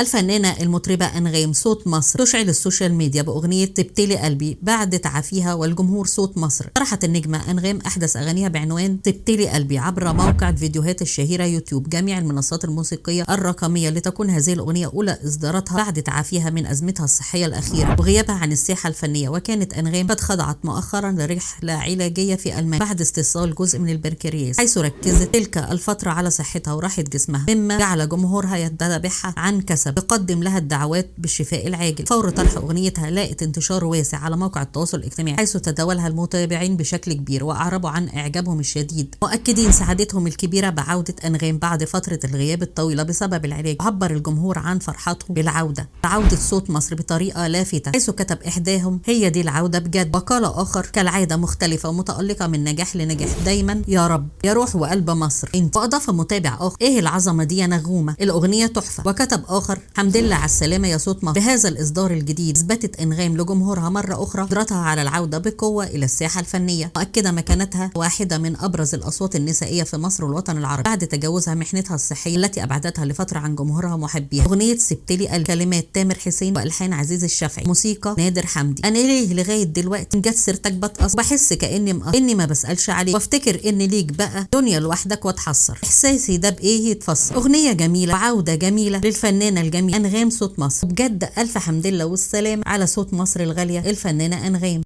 الفنانة المطربة أنغام صوت مصر تشعل السوشيال ميديا بأغنية سبتلي قلبي بعد تعافيها والجمهور صوت مصر. طرحت النجمة أنغام أحدث أغانيها بعنوان سبتلي قلبي عبر موقع الفيديوهات الشهيرة يوتيوب جميع المنصات الموسيقية الرقمية، لتكون هذه الأغنية أولى إصداراتها بعد تعافيها من أزمتها الصحية الأخيرة وغيابها عن الساحة الفنية. وكانت أنغام قد خضعت مؤخرا لرحلة علاجية في ألمانيا بعد استئصال جزء من البنكرياس، حيث ركزت تلك الفترة على صحتها وراحة جسمها، مما جعل جمهورها يتبعها عن كسب يقدم لها الدعوات بالشفاء العاجل. فور طرح أغنيتها لاقت انتشار واسع على موقع التواصل الاجتماعي، حيث تداولها المتابعين بشكل كبير وأعربوا عن إعجابهم الشديد، مؤكدين سعادتهم الكبيرة بعودة أنغام بعد فترة الغياب الطويلة بسبب العلاج. عبر الجمهور عن فرحتهم بالعودة، عودة صوت مصر بطريقة لافتة، حيث كتب إحداهم هي دي العودة بجد، وقال آخر كالعادة مختلفة ومتألقة من نجاح لنجاح دايما يا رب يا روح وقلب مصر انت. وأضاف متابع آخر إيه العظمة دي يا نغومة، الأغنية تحفة. وكتب آخر حمد لله على السلامة يا صوت مصر. بهذا الإصدار الجديد أثبتت أنغام لجمهورها مرة أخرى قدرتها على العودة بقوة إلى الساحة الفنية، مؤكدة مكانتها واحدة من أبرز الأصوات النسائية في مصر والوطن العربي بعد تجاوزها محنتها الصحية التي أبعدتها لفترة عن جمهورها ومحبيها. أغنية سبتلي الكلمات تامر حسين وألحان عزيز الشافعي، موسيقى نادر حمدي. أنا ليه لغاية دلوقتي إن جت سيرتك بتقص، بحس كأني إني ما بسألش عليك، وافتكر إن ليك بقى دنيا لوحدك واتحسر، إحساسي ده بإيه يتفسر. أغنية جميلة وعودة جميلة للفنانة الجميلة أنغام صوت مصر، بجد ألف حمد لله والسلام على صوت مصر الغالية الفنانة أنغام.